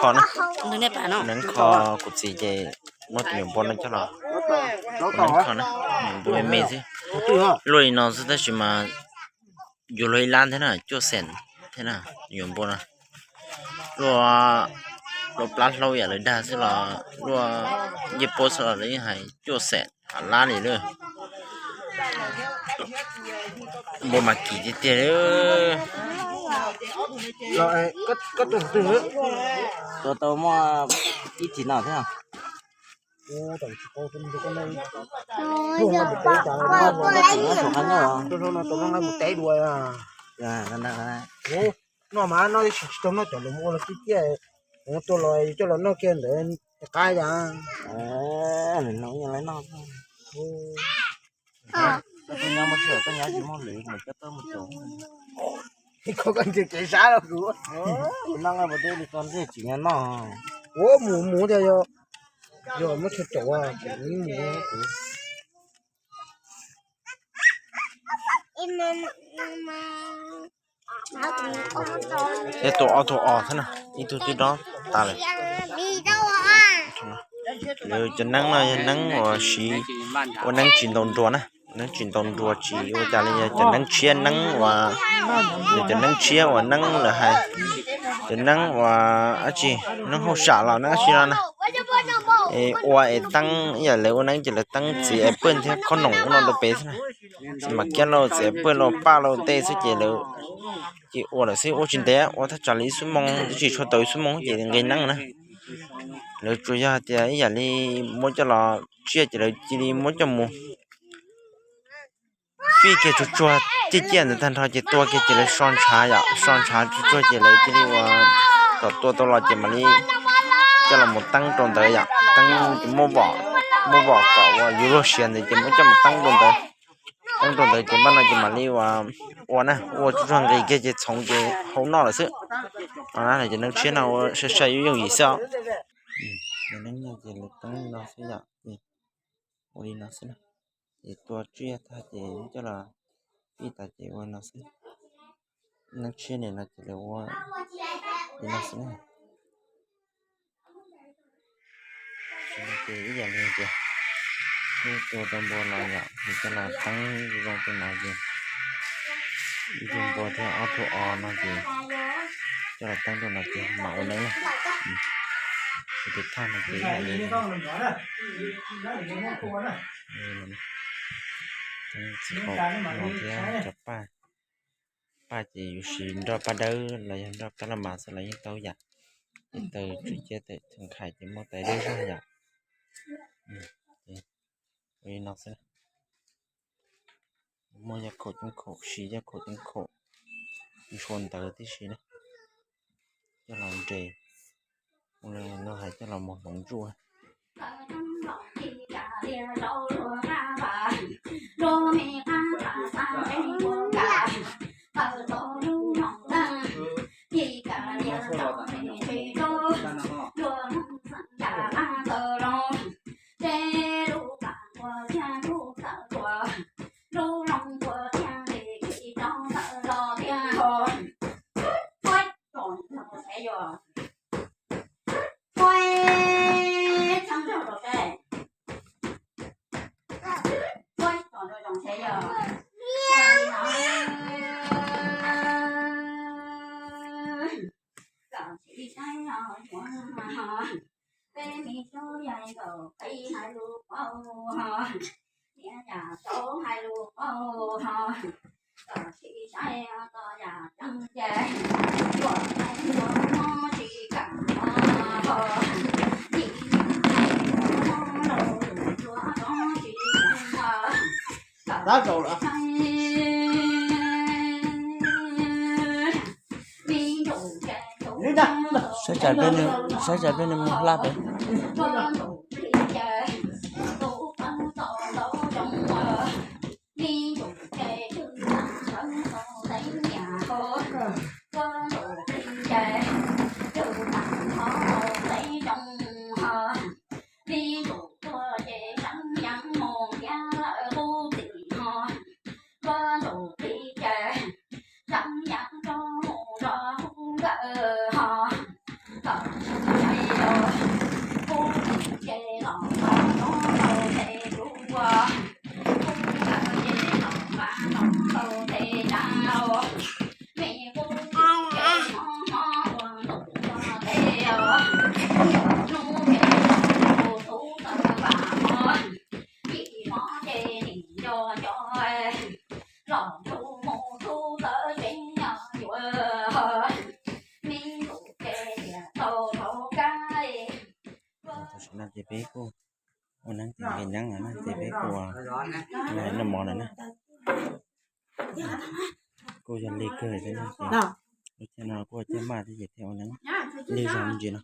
kho na. Neev kho kuv txiv ces muab tus nyuam npua no coj los neev kho na, nyuam npua me me xwb. Luaj li no xwb tab sis mas yuav luag ib lab thiab na, cuaj xees thiab na, nyuam npua no. Luaj, luaj plab hlaub yam lawv dag xwb los luaj ncej puab xwb los lawv yeej hais cuaj xees hav lab li lawm. Npua mas kim tiag tiag li. Tua tau muaj ib thim no thiab. Noj mas noj tsis tau noj cov lus ua los tib tiaj, tua los coj los noj kiag ntawd qab yas. Noj mus tsis tau nyob tsis muaj lwm mus coj tuaj mus tau. Koj nce kev sab los kuv noj noj mus twb li ko ntiag tsis nyob noj. Ua mus mus tias yog, yog muab chaw caum mus kuv. Thiab tua ob tug os thiab na, ib tug twb dob tas lawm. Lawv cov neeb no yog neeb uas siv ua neeb tsis ntaus nruas na, neeb tsis ntaus nruas tsis ua cas li, yog cov neeb tshiab neeb uas, yog cov neeb tshiab uas neeb lawv hais, cov neeb uas dab tsi, neeb hauj sam los neeb dab tsi no na. Es ua es teeb ib yam lawv ua neeb ces lawv teeb txiv es pawj thiab khob noom ub no rau pem xwb na. Tsis mas kiab lauj, txiv es pawj lauj, paj lauj tej xwb ces lawv ces ua lawm xwb, ua tsis ntev, ua thaj tsam li ib xuab moos, twb tsis tshua tau ib xuab moos ces nqis neeb na. Lawv tsuas yog hais tias ib yam li muab coj los tsiaj ces lawv cia li muab coj mus fij kiag tsuag tsuag ciaj ciaj ntawd tag nrho ces tua kiag ces lawv so ntshav yom, so ntshav tsuag tsuag ces lawv cia li ua, kom tua tau los ces mam li coj los mus teeb rau ntawd yom, teeb ces muab, muab vom kom ua yuav luag siav ntawd ces muab coj mus teeb rau ntawd. Teeb rau ntawd ces npaj no ces mam li ua, ua na, ua tsuag tsuag nqis kiag ces txhoov ces hau noj lawm xwb. Ces neeb tshiab no ua sai sai yooj yooj yim xwb os. Neeb no ces lawv teeb li no xwb yom, ces ua li no xwb na. Ces tua tsiaj tag ces coj los fij tas ces ua li no xwb. Neeb tshiab li no ces lawv ua li no xwb na. Ces ib yam li tias, tua tau npua los yom, ces coj los teeb zoo rau no ces, ib tug npua thiab ob tug os no ces coj los teeb rau no ces mam ua neeb na. Ces tus thaj no ces ib yam li txiv qaum no thiab cov paj, paj ces yuav siv nroj paj dawb los yog nroj kab las mas xwb los yeej tau yam. Ces taws tswm ciab tawm theem khais ces muaj tais dawb zog yom. Ua li no xwb. Muaj yaj khaum ceeb khaum, siv yaj khaum ceeb khaum ntshua ntawd tib si na, coj los nres, ua li no hais coj los mus hloov ntsuj. Saib tsam, saib tsam pliag nws mus hla pem. peb kuj ua neeb thiab nqi neeb no na, ces peb kuj ua noj mov no na. Kuj yog li kawg xwb na, ces lub caij no kuj ua caij maj thiab ces thiaj ua neeb lig zog me ntsis no.